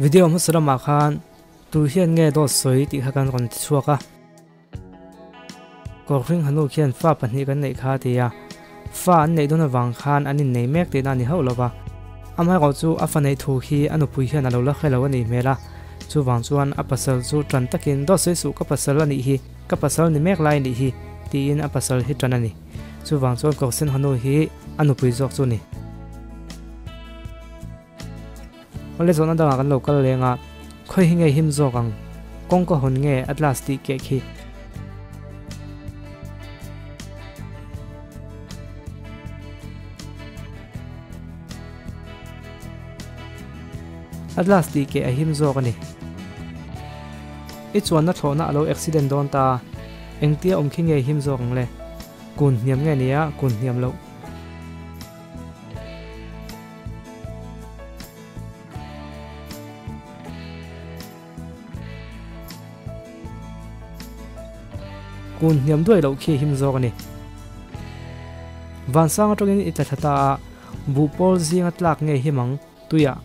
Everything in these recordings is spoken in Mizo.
Video hmasa lamah khan tu hian nge dawt sawi tih kha kan rawn ti chhuak a. Kawrhring hanu khian fa pahnih kan neih kha a ti a, fa an neih dawn avang khan an innei mek tihna a ni hauh lo va. Amaherawh chu a fa neih thu hi a nupui hian a lo la hre lo a nih hmel a, chuvang chuan a pasal chu tan takin dawt sawi suh ka pasal a nih hi, ka pasal ni mek lai a nih hi tiin a pasal hi tan a ni. Chuvang chuan Kawrsen hanu hi a nupui zawk chu a ni. Awle zawhna dangah kan lo kal leng a, khawi hi nge him zawk ang? Kawngka hawn nge Atlas tih keh khi? Atlas tih keh a him zawk a ni. I chuanna thlawhna a lo accident dawn ta, engtia awm khi nge him zawk ang le? Kun hniam nge nia kun hniam loh? Kun hniam duai loh khi him zawk a ni. Vansang atangin i tla thla ta a, buhpawl zinga tlak nge him ang tuiah.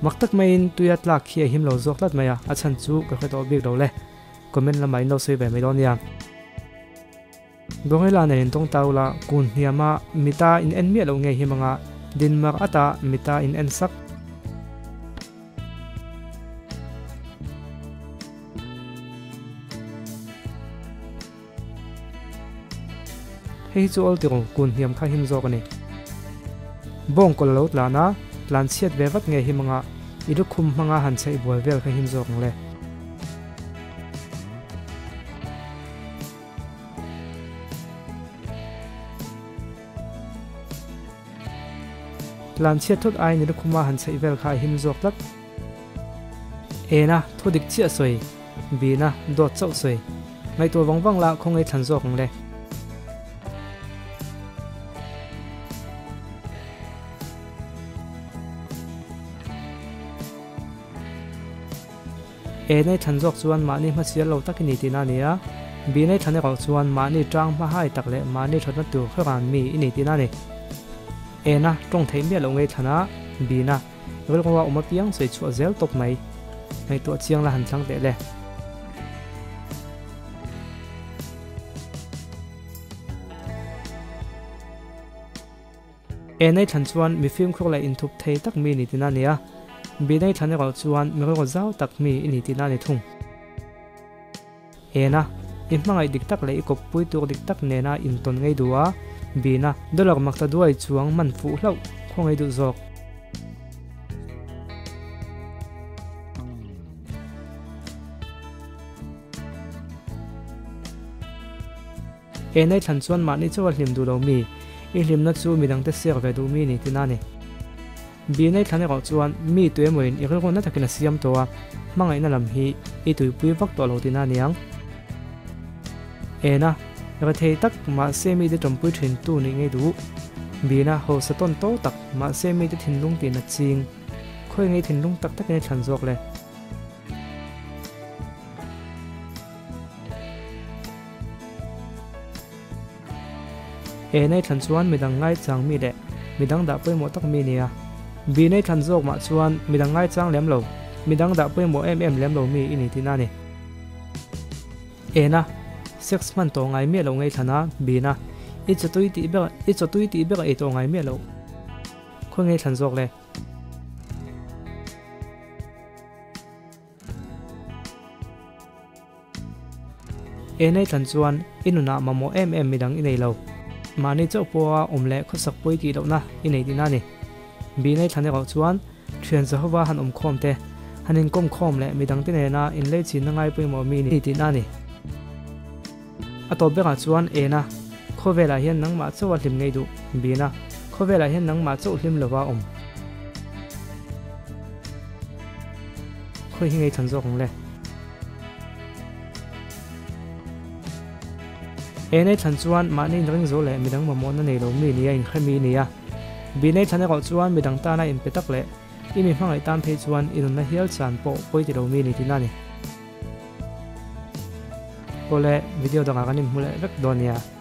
Mak tak maiin tuia tlak khi a him lo zawk tlat mai a, a chhan chu ka hre tawh bik lo le. Comment lamah in lo sawi ve mai dawn nia. Gorilla nen in tawng ta ula, kun hniama mita in en miah loh ngei hi manga dinmar ata mita in en sak. Hei hi chu awl tirung kun hniam kha him zawk a ni. Bawng kawl a lo tlan a, tlan chhiat ve vat nge him anga i lukhum hmanga han chheih buai vel kha him zawk ang le. Tlan chhiat thut aiin i lukhuma han chheih vel kha a him zawk tlat. Ena, thu dik chiah sawi. Bina, dawt chauh sawi. Ngaihtuah vang vang la khawngaih thlan zawk ang le. Enei thlan zawk chuan mahni hmasial lo tak i ni tihna a ni a, Binei thlan erawh chuan mahni tang hma hai tak leh mahni thatna tur hreran mi i ni tihna a ni. Ena tawng theih miah loh ngei thlan a, Bina, rilru a awm apiang sawi chhuah zel tawp mai. Ngaihtuah chiang la han thlang teh le. Enei thlan chuan mi fimkhur leh inthup thei tak mi ni tihna a ni a, Binei thlan erawh chuan mi rilru zau tak mi i ni tihna a ni thung. Ena, i hmangaih dik tak leh i kawppui tur dik tak nena intawn ngei duh a, Bina, dollar makta duai chuang man fuh hlauh khaw ngei duh zawk. Enei thlan chuan mahni chauh a hlim duh lo mi, i hlimna chu midangte siak ve duh mi ni tina a ni. Binei thlan erawh chuan mi tu emawin i rilru na takin a siam tawh a, hmangaihna lam hi i tuipui vak tawh lo tina a niang. Ena, rethei tak mahse mite tawmpui thin tu nih ngei duh. Bina, hausa tawn to tak mahse mite thinlung tihna ching. Khawi ngei thinlung tak takin i thlan zawk le? E nei thlan chuan midang ngaichang mi leh midang dah pawimawh tak mi nia. B nei thlan zawk mah chuan midang ngaichang lem lo, midang dah pawimawh em em lem lo mi i ni tihna a ni. E na, sex hman tawh ngai miah loh ngei thlan a, B na, i chawtui tih ber i chawtui tih ber ei tawh ngai miah loh. Khawi ngei thlan zawk le? Enei thlan chuan i nunah mamawh em em midang i nei lo. Mahni chauh pawha awm leh khawsak pawi tih lohna i nei tihna a ni. Binei thlan erawh chuan thian Jehova han awm khawm te, han inkawm khawm leh midangte nena inleichinna ngai pawimawh mi ni tihna a ni. A tawp berah chuan Ena, khawvelah hian nangmah chauh a hlim ngei duh, Bina, khawvelah hian nangmah chauh hlim lova awm. Khawi hi ngei thlan zawk ang le. Enei thlan chuan mahni inring zo leh midang mamawhna nei lo mi nia inhre mi i ni a. Binei thlan erawh chuan midang tana inpe tak leh i mi hmangaih tan phei chuan i nunna hial chan pawh pawi ti lo mi ni tihna a ni. Awle, video dangah kan inhmu leh vek dawn nia.